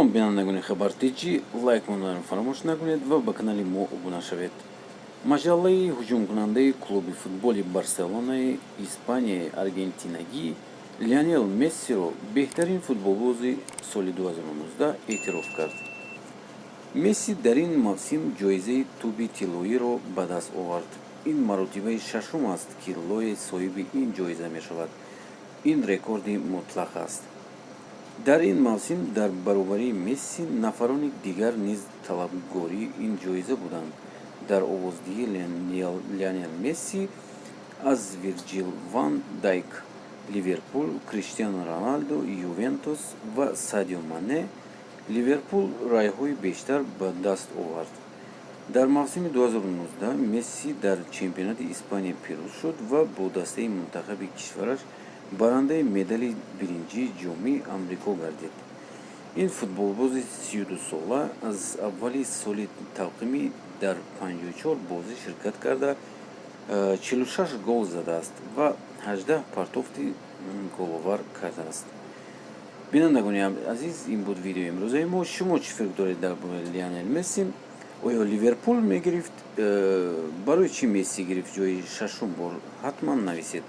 Салом, бинандагони Хабар Тҷ, лайк монданро фаромӯш накунед ва ба канали мо обуна шавед. Маҷаллаи ҳуҷумкунандаи клуби футболи Барселонаи Испанияи аргентинагӣ Лионел Мессиро беҳтарин футболбози соли 2019 эътироф кард. Месси дар ин мавсим ҷоизаи тӯби тиллоиро ба даст овард. Ин маротибаи шашум аст, ки Лое соҳиби ин ҷоиза мешавад. Ин рекорди мутлақ аст. Дар ин мавсим дар баробари Месси нафарони дигар низ талабгори ин ҷоиза буданд. Дар овоздиҳӣ Лионел Месси аз Вирҷил ван Дайк, Ливерпул, Криштиану Роналду, Ювентус, ва Садио Мане, Ливерпул, райҳои бештар ба даст овард. Дар мавсими 2019 Месси дар чемпионати Испания пирӯз шуд ва бо дастаи мунтахаби кишвараш барандаи медали биринҷии Ҷоми Амрико гардид. Ин футболбози 32сола аз аввали соли тақвимӣ дар 54 бозӣ ширкат карда, 46 гол задааст ва 18 партофти головар кардааст. Бинандагони азиз, ин буд видеои имрӯзаи мо. Шумо чӣ фикр доред дар бораи Лионел Месси? Оё Ливерпул мегирифт? Барои чӣ Месси гирифт ҷои шашум бор? Ҳатман нависед.